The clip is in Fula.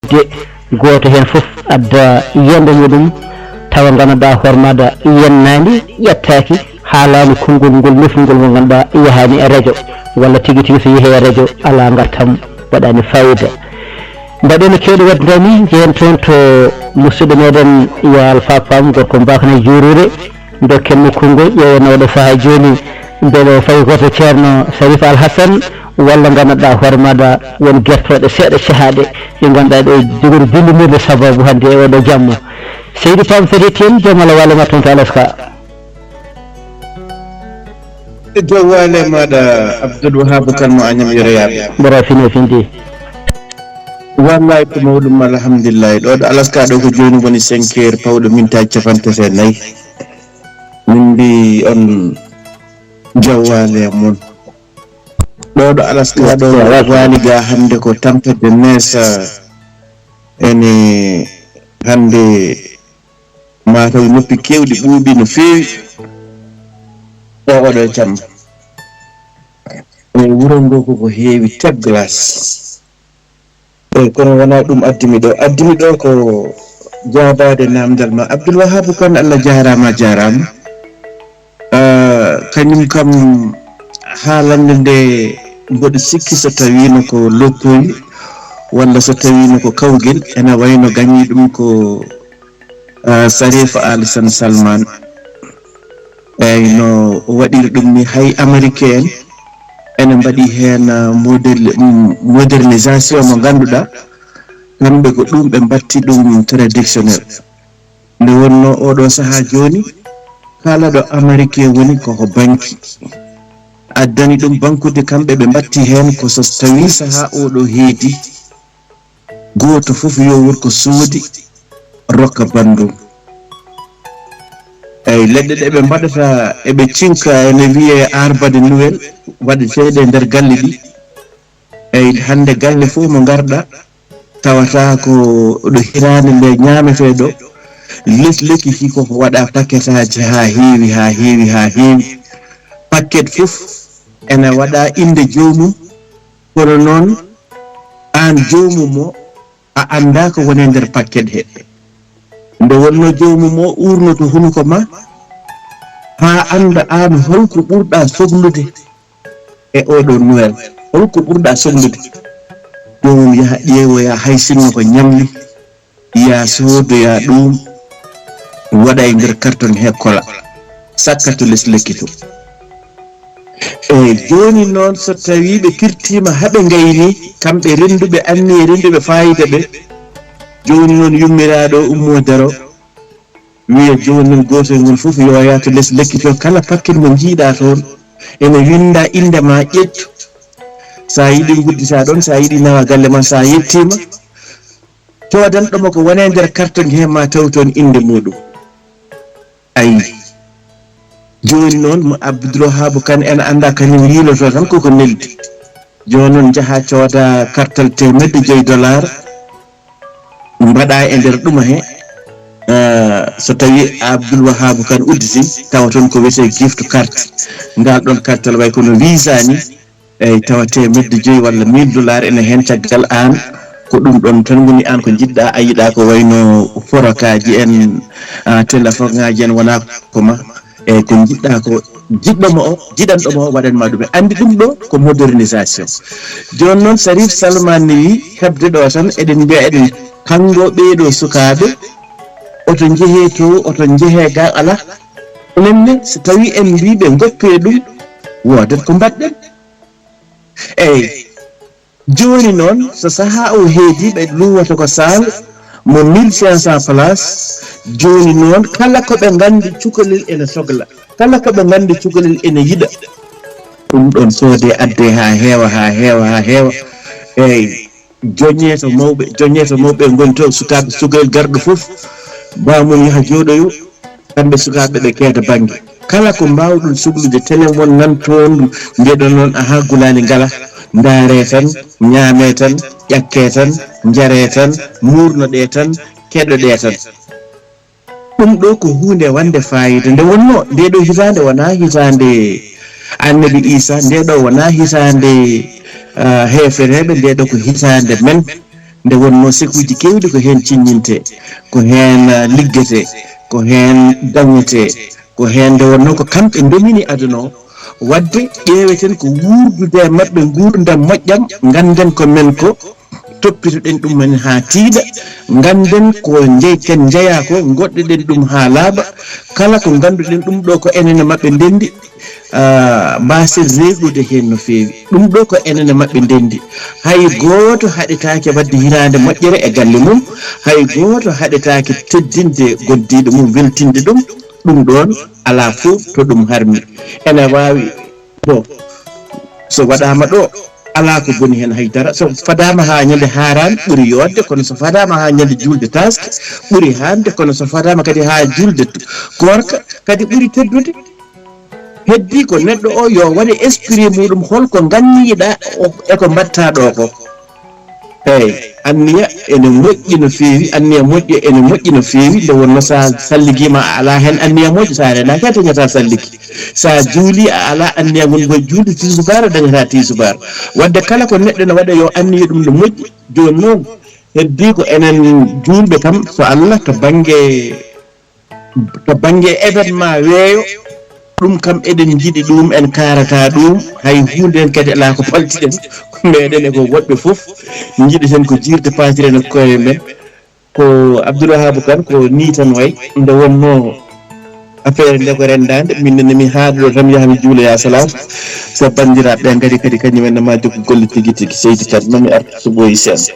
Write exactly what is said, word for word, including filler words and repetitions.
de gooto heen fof adda yiyannde muɗum, tawa ngannduɗaa hoore maaɗa yiyannaani, ƴettaaki, haalaani konngol ngol, nefnugol ngol ngannduɗaa yahaani e rajo, walla tigi tigi so yehii e rajo alaa ngartam, waɗaani faayiida. Mbaɗen no keewɗi waɗde ni, njehen toon to musidɗo meɗen Yaal Fapam, gorko mbakana juuruure, dokken mo konngol, ƴeewen no waɗa sahaa jooni, mbele o fayi ko to Ceerno Sharif Al Hassan, walla ngannduɗaa hoore maaɗa won gertooɗe seeɗa cehaaɗe ɗe ngannduɗaa ɗe jogori dillinirde sababu hannde e oɗo jamma. Seydi Pam Sadi Tien, joom Allah waale ma toon to Alaska. Jawwale maɗa Abdoul Wahab Kane mo Agnam, yoro yaaɓe. Mboɗo fini e findi. Wallahi ko mawɗum, alhamdulillahi. Ɗo ɗo Alaska ɗo ko jooni woni cinq heures pawɗo mintaji capanɗe tati e nayi. Min mbi on jawwale e mon. Ɗo ɗo Alaska ɗo waali ga hannde ko tampere de nees, ene hannde mataw noppi keewɗi ɓuuɓi no feewi. Ɗo oɗo jamma. E wuro ngo koko heewi teg glace. Eyi, kono wonaa ɗum addimi ɗo. Addimi ɗo ko jaabaade naamndal ma. Abdul Wahaabu Kan, Allah jaaraama, a jaaraama. Ah, kañum kam, haalannde nde, mboɗo sikki so tawiino ko loppoy walla so tawiino ko kawgel, ena wayno gañi ɗum ko, ah, Sarifa Al San Salman. Eyi, no o waɗiri ɗum ni, hay Amérique en ene mbaɗi heen, ah, model-, mm, modernisation mo ngannduɗaa, kamɓe ko ɗum ɓe mbatti ɗum traditionnel. Nde wonnoo oɗo sahaa jooni, kala ɗo Amérique woni ko ko banki addani ɗum bankude, kamɓe ɓe mbatti heen ko so tawii sahaa oɗo heedi, gooto fof yo won ko soodi rokka banndum. Eyi, leɗɗe ɗe ɓe mbaɗata, eɓe cinka, ene wiyee arbade Noël, waɗeteeɗe e nder galle ɗi. Eyi, hannde galle fof mo ngarɗa, tawata ko ɗo hitaande nde ñaametee ɗo, les lekki ki koko waɗa paquetaaji haa heewi, haa heewi, haa heewi. Paquet fof ene waɗa innde joomum, kono noon aan joomum o, a anndaa ko woni e nder paquet he. Nde wonnoo joomum o uurnoto hunuko ma, haa annda aan holko ɓurɗa soglude e oɗo Noël. Holko ɓurɗa soglude? Joomum yaha ƴeewoya hay sinno ko ñamli, ya soodoya ɗum, waɗa e nder carton he kola, sakka to les lekki to. Eyi, jooni noon, so tawii ɓe kirtiima haa ɓe ngayni, kamɓe rennduɓe anniye, rennduɓe faayiida ɓe, jooni noon yummiraaɗo ummoo daro, wiya jooni noon gootol ngol fof yo yah to les lekki to, kala paquet mo njiiɗaa toon, ene winnda innde ma, ƴettu. So a yiɗi ngudditaa ɗoon, so a yiɗi nawa galle ma, so a yettiima, coodanɗo ma ko woni e nder carton he ma taw toon innde muuɗum. Ayi. Jooni noon, mo Abdul Wahaabu Kan en annda kañum yiiloto tan koko neldi. Jooni noon njaha cooda kartal teemedde joyi dollar, mbaɗa e nder ɗuma he. Ah, so tawi Abdul Wahaabu Kan udditi, tawa toon ko wiyetee gift card. Ngal ɗon kartal way kono visa ni. Eyi, tawa teemedde joyi walla mille dollar ene heen caggal aan. Ko ɗum ɗon tan woni aan ko njiɗɗa, a yiɗa ko wayno forokaaji en, ah, téléphone ŋaaji en, wona ko ma. Eyi, ko njiɗɗa ko jiɗɗo ma o, jiɗanɗo ma o waɗan ma ɗum. Anndi ɗum ɗo ko modernisation. Jooni noon Sharif Salman ne wi heɓde ɗo tan, eɗen mbiya eɗen kanngo ɓee ɗo sukaaɓe, oto njehee to, oto njehee ga, alaa. Enen ne, so tawi en mbii ɓe ngoppee ɗum, woodat ko mbaɗɗen. Eyi, jooni noon, so sahaa o heedi, ɓe luuwata ko saal mo mille cinq cents places. Jooni noon, kala ko ɓe nganndi cukalel ene sogla, kala ko ɓe nganndi cukalel ene yiɗa. Ɗum ɗoon soodee, addee haa heewa, haa heewa, haa heewa. Eyi, joñee to mawɓe, joñee to mawɓe ngoni to, sukaaɓe, cukalel garɗo fof, baamum yaha jooɗoyo. Kamɓe sukaaɓe ɓe keeda bannge. Kala ko mbaawɗon soglude, telen won nan toon, mbiyeɗon noon, ahaa, gulaali ngala, ndaaree tan, ñaamee tan, ƴakkee tan, njaree tan, muurnoɗee tan, keɗoɗee tan. Ɗum ɗo ko huunde wonde faayiida. Nde wonnoo, ndee ɗo hitaande wonaa hitaande Annabi Iisaa, ndee ɗo wonaa hitaande, ah, heefereeɓe, ndee ɗo ko hitaande men. Nde wonnoo sekuuji keewɗi ko heen ciññintee, ko heen, ah, liggetee, ko heen dañetee, ko heen nde wonnoo ko kamɓe ndomini aduna o. Waɗde ƴeeweten ko wuurdude e maɓɓe nguurndam moƴƴam, ngannden ko men ko toppitoɗen ɗum men haa tiiɗa, ngannden ko njey-, ken njeyaa ko, ngoɗɗoɗen ɗum haa laaɓa, kala ko ngannduɗen ɗum ɗo ko enen e maɓɓe ndenndi, ah, mbaasen rewrude heen no feewi. Ɗum ɗo ko enen e maɓɓe ndenndi. Hay gooto haɗetaake waɗde hiraande moƴƴere e galle mum, hay gooto haɗetaake teddinde goddiiɗo mum, weltinde ɗum. Ɗum ɗoon alaa fof to ɗum harmi. Ene waawi, bon, so waɗaama ɗo, alaa ko boni heen hay dara. So fadaama haa ñande haaraan, ɓuri yooɗde, kono so fadaama haa ñande juulde taaske, ɓuri haande, kono so fadaama kadi haa juulde t-, koorka, kadi ɓuri teddude. Heddii ko neɗɗo o yo waɗe esprit muɗum, hol ko nganniiɗa o-, e ko mbaɗtaa ɗo ko. Eey, anniya ene moƴƴi no feewi, anniya moƴƴo ene moƴƴi no feewi, nde wonnoo so a salligiima a alaa heen anniya moƴƴo, so a renaaki a dañataa salligi. So a juulii a alaa anniya ngon ngoy juulde tiisubaar a dañataa tiisubaar. Waɗde kala ko neɗɗo ne waɗa yo anniya ɗum no moƴƴi. Jooni noon, heddii ko enen juulɓe kam, so Allah, to bannge, to bannge événement weeyo, ɗum kam eɗen njiɗi ɗum, en kaarata ɗum, hay huunde heen kadi alaa ko paltiɗen, ko meɗen e ko woɗɓe fof njiɗi heen ko jiirde paatiren e koye men. Ko Abdoul Wahab Kane, ko nii tan wayi, nde wonnoo affaire nde ko renndaande, min ne mi haaɗa ɗo tan, mi yaha mi juula ya salaam, so banndiraaɓe ɓe ngari kadi, kañum en ne ma jokku golle tigi tigi, seydi Kane, mami artu so ɓooyi seeɗa.